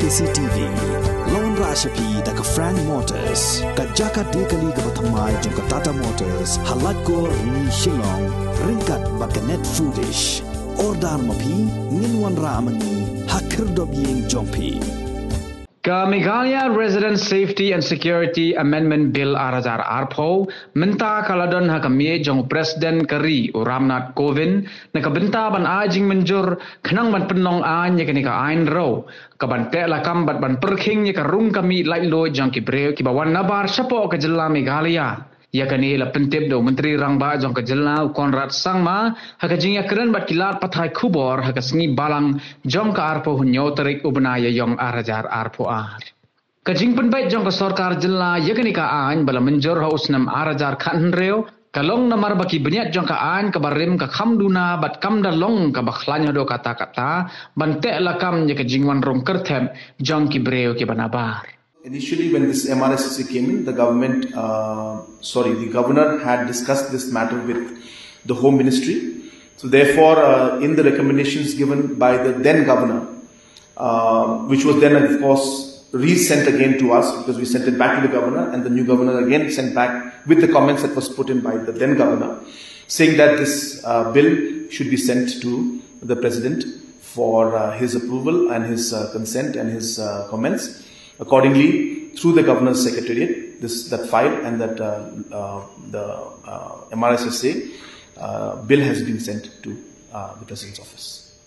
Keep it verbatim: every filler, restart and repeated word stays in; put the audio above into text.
K C T V. Lawan rah sha phi da ka Frank Motors, ka jaka de kali kaba thymmai jong ka Tata Motors, ha Laitkor, Rni, Shillong, ryngkat bad ka Net Foodish. Order ma phi, ngin wanrah ma ngi ha khyrdop ïing jong phi. Ka Meghalaya Resident Safety and Security Amendment Bill ar hajar arphew mynta ka la don ha ka miej jong u President ka ri u Ramnath Kovind na ka bynta ban ai jingmynjur khnang ban pynlong aiñ ïa kane ka aiñ ruh, ka ban teh lakam bad ban pyrkhing ïa ka rung ka mih laitluid jong ki briew kiba wan nabar shapoh ka jylla Meghalaya. Ïa kane la pyntip da u Myntri Rangbah jong ka jylla u Conrad Sangma ha ka jingïakren bad ki lad pathai khubor ha ka sngi Balang jong ka arphew hynñiew tarik u bnai Ïaïong ar hajar arphew ar. Ka jingpynbeit jong ka sorkar jylla ïa kane ka aiñ ba la mynjur ha u snem ar hajar khathynriew ka long namar ba ki bniat jong ka aiñ kaba rim ka kham duna bad kam da long kaba khlaiñ haduh katta katta ban teh lakam ïa ka jingwan rung kyrthep jong ki briew kiba nabar. Initially, when this M R S S A came in, the government, uh, sorry, the governor had discussed this matter with the Home Ministry. So, therefore, uh, in the recommendations given by the then governor, uh, which was then, of course, resent again to us because we sent it back to the governor, and the new governor again sent back with the comments that was put in by the then governor, saying that this uh, bill should be sent to the president for uh, his approval and his uh, consent and his uh, comments. Accordingly, through the governor's secretariat, this that file and that uh, uh, the uh, M R S S A uh, bill has been sent to uh, the president's office.